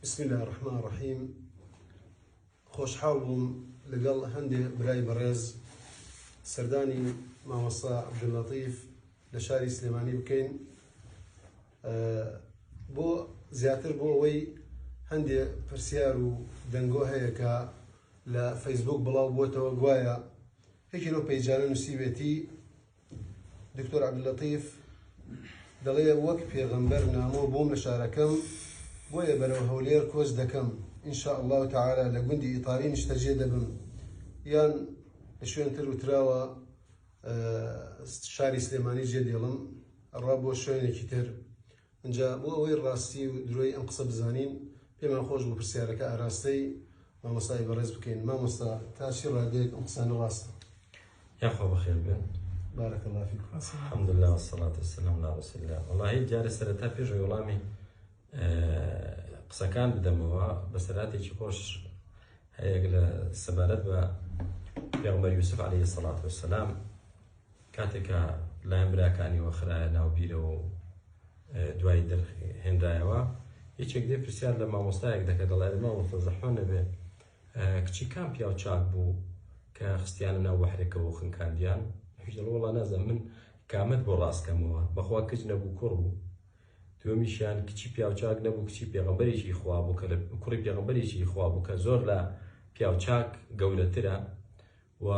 بسم اللە الرحمن الرحیم خۆشحاڵ بووم لەگەڵ هەندێ برای بەڕێز سەردانی مامۆستا عەبدوللەتیف لە شاری سلێمانی بکەین بۆ زیاتر بۆ ئەوەی هەندێ پرسیار و دەنگۆ هەیە کە لە فەیسبوک بڵاو بووەتەوە گوایە یەکی لەو پەیجانە نووسیوێتی دکتۆر عەبدوللەتیف دەڵێ وەک پێغەمبەر نامۆ بووم لە شارەکەم بۆیە بەرەو هەولێر کۆچ دەکەم ان شاء اللە تعالی لە گوندی ئیتالی نیشتەجێ دەبم یان لە شوێنتر وتراوە شاری سلێمانی جێ دێڵم ئەڕا بۆ شوێنێکی تر ئینجا بۆ ئەوەی ڕاستی و درۆی ئەم قسە بزانین پێمان خۆش بوو پرسیارەکە ئاراستەی مامۆستای بەڕێز بکەین. مامۆستا تا چی ڕادەیەک ئەم قسانە ڕاستە؟ یاخوا بەخێر بێن. بارك الله فيكم. الحمد لله والصلاة والسلام على رسول الله. وەڵاهی جارێ سەرەتا پێش ئەوەی وەڵامی قسەکان بدەمەوە بەسەراتێکی خۆش هەیە لە سەبارەت بە پێغەمبەر یوسف عەلەیهی سەڵات وەسەلام کاتێک کە لایەن براکانیەوە خرایە ناو بیرەوە و دوایی دەرهێنرایەوە یەکێک دێ پرسیار لە مامۆستایەک دەکە دەڵێ مامۆستا زەحمە نەبێ کچی کام پیاو چاک بوو کە خستیانە ناو بەحرێکەوە و خنکاندیان ئەویش دەڵێ وەڵا نازانم من کامەت بۆ ڕاست کەمەوە بەخوا کچ نەبوو کوڕ بوو دووەمیشیان کچی پیاوچاک نەبوو کچی پێغەمبەرێکی خوا بوو کە لە کوڕی پێغەمبەرێکی خوا بوو کە زۆر لە پیاوچاک گەورەترە و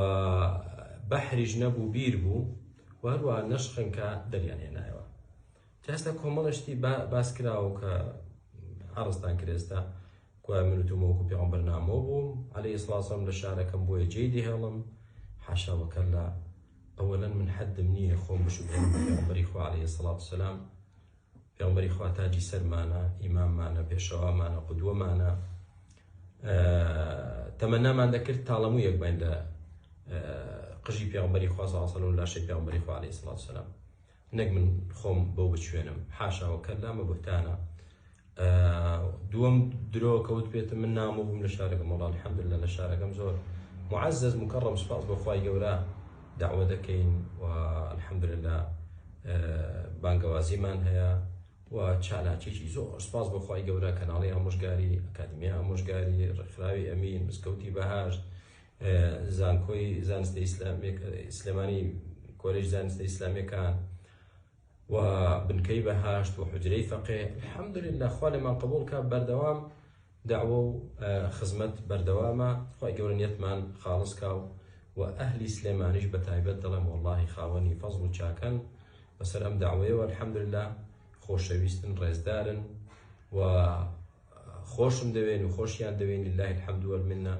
بەحریش نەبوو بیر بوو و هەروە نەشخنکە دەریان هێنایەوە تا ئێستا کۆمەڵە شتی باس کراوە کە عەڕزتان کرد ئێستا گوایە من وتومە وەکو پێغەمبەر نامۆ بووم عەلەیهی سڵاو وسلام لە شارەکەم بۆیە جێی دەهێڵم حاشا وکەلا ئەوەلەن من حەدم نییە خۆم بشوبهێنم بە پێغەمبەری خوا عەلەیهی سڵاو وسلام پێغەمبەری خوا تاجی سەرمانە ئیماممانە پێشەوامانە قودوەمانە تەمەنامان دەکرد تاڵەموویەک باین لە قژی پێغەمبەری خوا صلی الله علیه و لاشەی پێغەمبەری خوا عەلەیهی سڵاو وسلام نەک من خۆم بەو بچوێنم حاشا وکەلا مە بوهتانە دووەم درۆ کەوت پێتم من نامۆ بووم لە شارەکەم وەڵا الحمدلله لە شارەکەم زۆر معزز مکرم سوپاس بۆ خوای گەورە داوە دەکەین و الحمدلله بانگەوازیمان هەیە و چالاکیی زۆر سپاس بۆ خوای گەورە کەناڵی ئامۆژگاری ئەکادیمیای ئامۆژگاری ڕێکخراوی ئەمین مزگەوتی بەهاشت زانکۆی زانستە ئیسلامانی کۆلێژ زانستە ئیسلامیەکان و بنکەی بەهاشت و حجرەی فەقێ الحمدلله خوا لێمان قبوڵ کە بەردەوام دەعوە و خزمەت بەردەوامە خوای گەورە نیەتمان خاڵس کا و و ئەهلی سلێمانیش بە تایبەت دەڵێم وەڵاهی خاوەنی فەزڵ و چاکەن بەسەر ئەم دەعوەیەوە الحمدلله خۆشەویستن ڕێزدارن و خۆشم دەوێن و خۆشیان دەوێن لله الحمد والمنە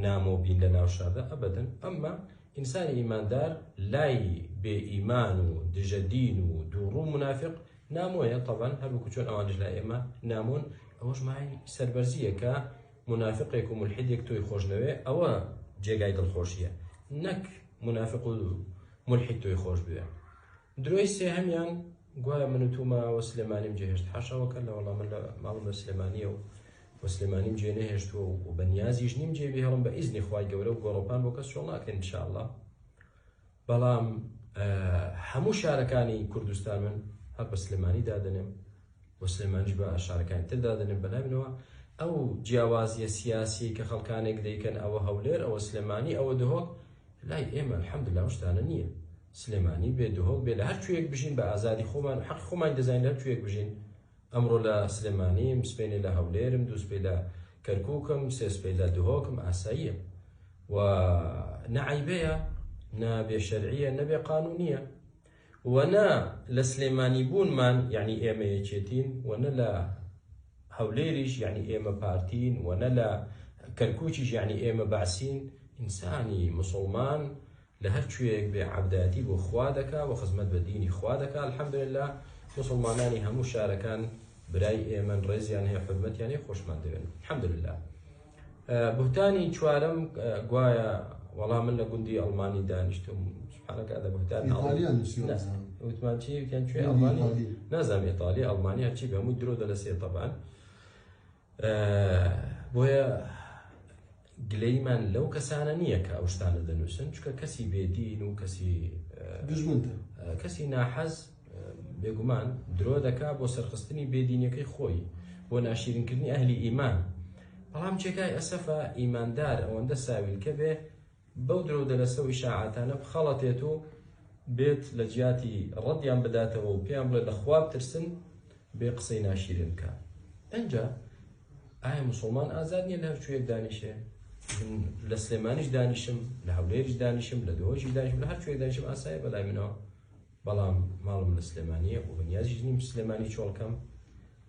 نامۆ بین لە ناو شاردا ئەبەدەن ئەمما ئینسانی ئیماندار لای بێ ئیمان و دژە دین و دووڕوو منافق نامۆیە تەبەن هەر وەکو چۆن ئەوانش لای ئێمە نامۆن ئەوەش مای سەربەرزیە کە منافقێک و ملحدێک تۆی خۆش نەوێ ئەوە جێگای دڵخۆشیە نەک منافق و ملحد تۆی خۆش بوێ درۆی سێهەمیان گوایە من و تومە و سلێمانیم جێهێشت حاشا وکەلا وەڵا من لە ماڵم لە سلێمانیە و و سلێمانیم جێ نەهێشتووە و بە نیازیش نیم جێ بهێڵم بە ئیزنی خوای گەورە و گۆڕەپان بۆ کەس چۆڵ ناکەین ان شاء الله بەڵام هەموو شارەکانی کوردستان من هەر بە سلێمانی دادەنێم و سلێمانیش بە شارەکانی تر دادەنێم بەلای منەوە ئەو جیاوازیە سیاسی کە خەڵکانێک دەیکەن ئەوە هەولێر ئەوە سلێمانی ئەوە دهۆک لای ئێمە الحمدلله ئەو شتانە نییە سلێمانی بێ دهۆک بێ لە هەر کوێیەک بژین بە ئازادی خۆمان و حەقی خۆمانی دەزانین لە هەر کوێیەک بژین ئەمڕۆ لە سلێمانیم سبەینێ لە هەولێرم دووسبەی لە کەرکووکم سێسبەی لە دهۆکم ئاساییە و نە عەیبەیە نە بێ شەرعیە نە بێ قانونیە و نە لە سلێمانی بوونمان یعنی ئێمە یەکێتین و نە لە هەولێریش یعنی ئێمە پارتین و نە لە کەرکووکیش یعنی ئێمە بەعسین ئینسانی مسوڵمان لە هەر کوێیەک بێ عەبدایەتی بۆ خوا دەکا و خزمەت بە دینی خوا دەکا الحمدللە موسڵمانانی هەموو شارەکان برای ئێمەن ڕێزیان هەیە حورمەتیان هەیە خۆشمان دەوێن الحمدللە بوهتانی چوارەم گوایە وەڵا من لە گوندی ئەڵمانی دانیشتم سبحانك هذا بهتان وتمان چی وتیان کوێ ئەڵمانی نازانم ئیتالی ئەڵمانی هەرچی بێ هەمووی درۆ دەلەسێ طبعا بۆیە گلەیمان لەو کەسانە نییە کە ئەو شتانە دەنووسن چونکە کەسی بێدین و کەسی کەسی ناحەز. بێگومان درۆ دەکا بۆ سەرخستنی بێدینیەکەی خۆی، بۆ ناشیرینکردنی ئەهلی ئیمان. بەڵام جێگای ئەسەفە ئیماندار ئەوەندە ساویلکە بێ بەو درۆ و دەلەسە و ئیشاعاتانە بخەڵەتێت و بێت لە جیاتی ڕەدیان بداتەوە و پێیان بڵێ لە خوا بترسن بێ قسەی ناشیرین بکا. ئەنجا ئایا موسڵمان ئازاد نییە لە هەر کوێیەک دانیشێ؟ من لە سلێمانیش دانیشم، لە هەولێریش دانیشم، لە دهۆکیش دانیشم، لە هەر کوێیەک دانیشم ئاسایە بەلای منەوە. بەڵام ماڵم لە سلێمانییە و بەنیازیش نیم سلێمانی چۆڵ کەم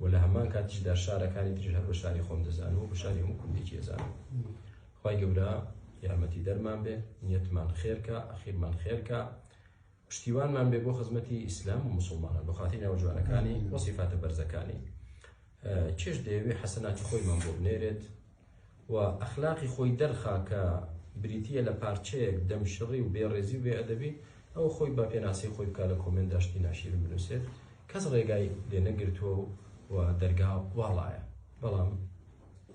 و لە هەمان کاتیشدا شارەکانی تریش هەر بە شاری خۆم دەزانم و بە شاری هەموو کوردێکی ئەزانم. خوای گەورە یارمەتی دەرمان بێ، نیەتمان خێر کا، ئەخیرمان خێر کا، پشتیوانمان بێ بۆ خزمەتی ئیسلام و موسڵمانان بە خاتری ناوە جوانەکانی و سیفاتە بەرزەکانی. کێش دەیەوێ حەسەناتی خۆیمان بۆ بنێرێت و ئەخلاقی خۆی دەرخا کە بریتییە لە پارچەیەک دەمشڕی و بێڕێزی و بێئەدەبی، ئەوە خۆی با پێناسەی خۆی بکا لە کۆمێنتدا شتی ناشیرن بنووسێت، کەس ڕێگای لێ نەگرتووە و دەرگا واڵایە، بەڵام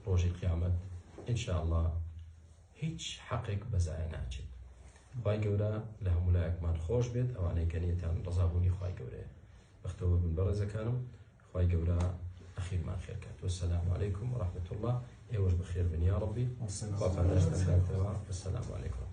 ڕۆژی قیامەت ان شاء اللە هیچ حەقێک بە زایە ناچێت. خوای گەورە لە هەموو لایەکمان خۆش بێت، ئەوانەی کە نیەتان ڕەزابوونی خوای گەورەیە. بەختەوەر بن بەڕێزەکانم. خوای گەورە ئەخیرمان خێر کات والسلام علیکم ورحمة اللە ئێوەش بەخێر بن یاڕەبی خوا پاداشتتان بداتەوە والسلام علیکم.